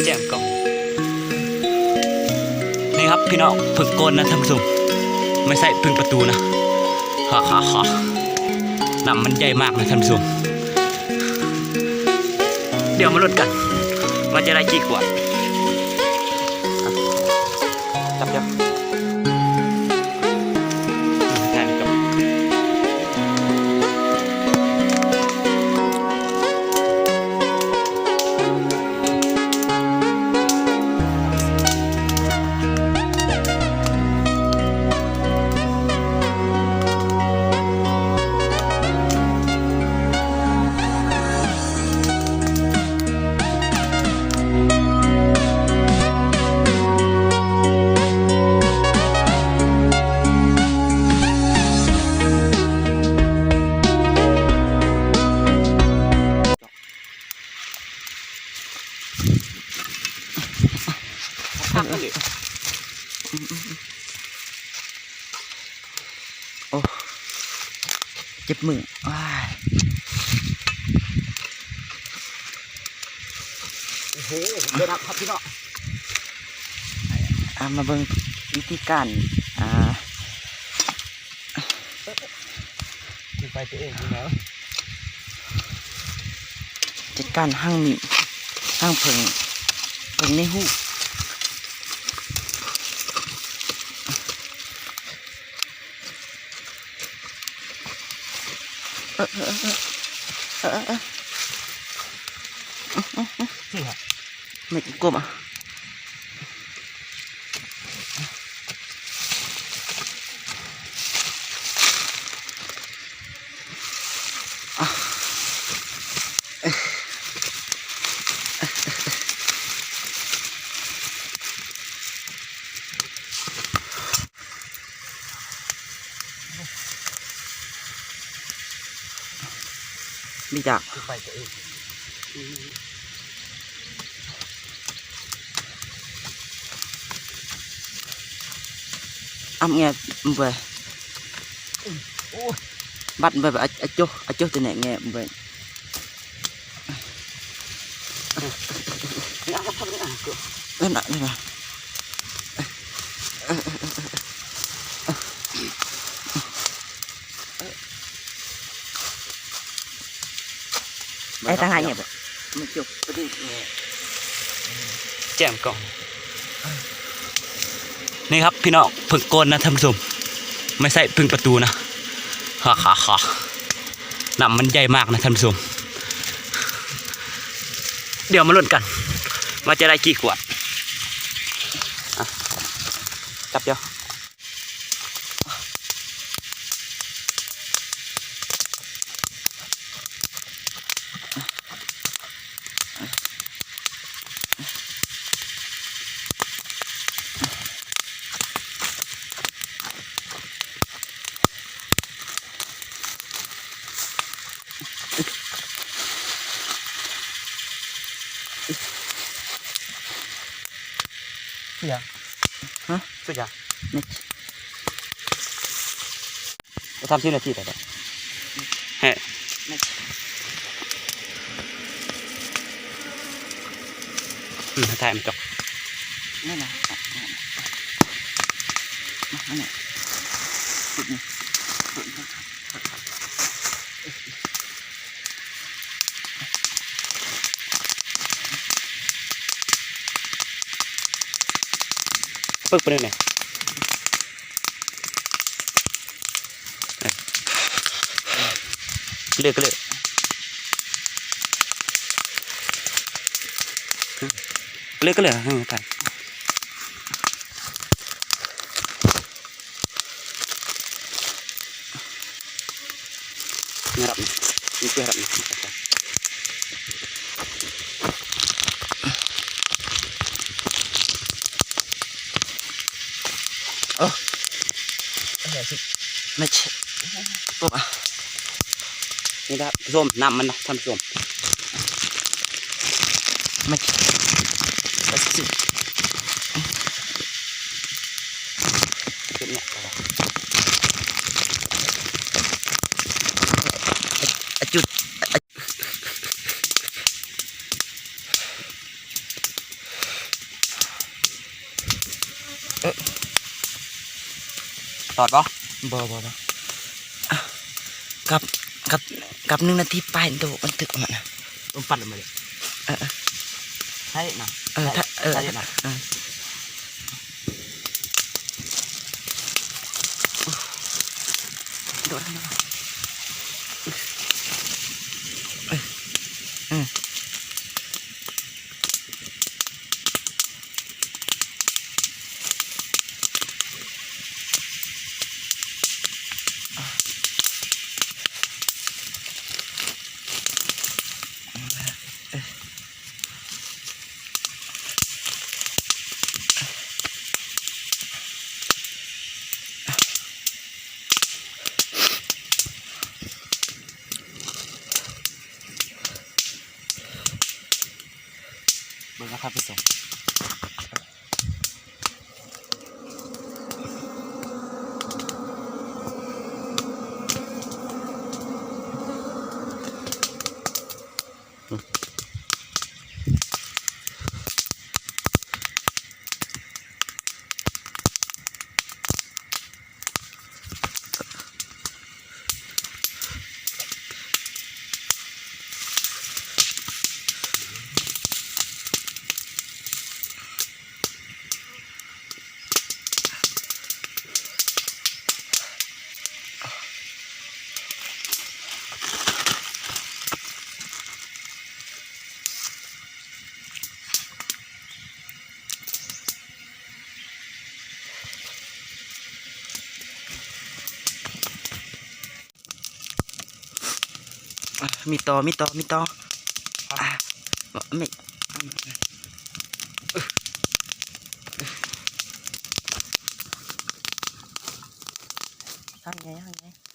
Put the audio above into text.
ແຈ້ມກ້ອງ ນີ້ຄັບພີ່ນ້ອງ ເພິ່ງກ້ອນນະທ່ານຜູ້ຊົມ ໄມ່ໃຊ້ເພິ່ງປະຕູນະ ຮາໆໆ ນ້ຳມັນໃຫຍ່ມາກນະທ່ານຜູ້ຊົມ ດຽວມາລຸ້ນກັນວ່າຈະໄດ້ຈັກກວດ ຈັບເດີ. ໂອ້ ເຈັບມື ໂອ້ຍ ໂອ້ໂຫ ເດີນຮັບຄັບພີ່ນ້ອງ ອ່າ ມາເບິ່ງວິທີການ ອ່າ ຄືໄປຕົວເອງຢູ່ແລ້ວ ຈັດການຮັງມີ ຮັງເຜິ້ງ ເຜິ້ງໃນຮູ ເອີ ເອີ ເອີ ເອີ ເອີ ເອີ ເອີ ນີ້ຫວະ ໄມ້ກົມໆ ອະ ມີຈາກ ອຳແງບເບິ່ງ ໂອ້ຍ ບັດເບິ່ງ ອາ ອາໂຈ ອາໂຈ ຕົວນີ້ແງບເບິ່ງ. ເອີ ນະ ເອີ ນະ ໄອ້ທາງໃນເບາະ ມັນຈົບ ແຈ່ມກ້ອງ. ນີ້ຄັບພີ່ນ້ອງ ເຜິ້ງກ້ອນນະທ່ານຜູ້ຊົມ ໄມ່ໃຊ້ເຜິ້ງປະຕູນະ ຮາໆໆ ນ້ຳມັນໃຫຍ່ມາກນະທ່ານຜູ້ຊົມ ດຽວມາລຸ້ນກັນວ່າຈະໄດ້ກີ່ຂວດ ອະ ຈັບເດີ. ເສຍ ຮະ ເສຍ ສາມສິບນາທີແລ້ວ ແຮະ ອືມ ຖ່າຍມັນຈົບ ນັ້ນນະ ມາ ມານີ້ ເປີດໄປເລີຍ ເລີຍ ເລີຍ ເລີຍ ເລີຍ ເລີຍ ເລີຍ ເລີຍ ເລີຍ ນີ້ນະ ຜູ້ຊົມ ນ້ຳມັນນະ ທ່ານຜູ້ຊົມ ເປັນຫຍັງ ອະ ອະ ຈຸດ ອະ ອະ. ຕອດບໍ່? ບໍ່ ບໍ່ ບໍ່ ກັບ ກັບ ກັບໜຶ່ງນາທີປາຍໂຕ ມັນຕຶກມັນນະ. ລົມປັດລະມາເລີຍ. ເອີ ເອີ ໃຊ້ນະ ເອີ ໃຊ້ ໃຊ້ນະ ເອີ. ໂດດ ເອີ ເອີ. ເບິ່ງນະຄັບທ່ານຜູ້ຊົມ. ມີຕໍ່ ມີຕໍ່ ມີຕໍ່ ມີ ທາງໃຫຍ່ ທາງໃຫຍ່.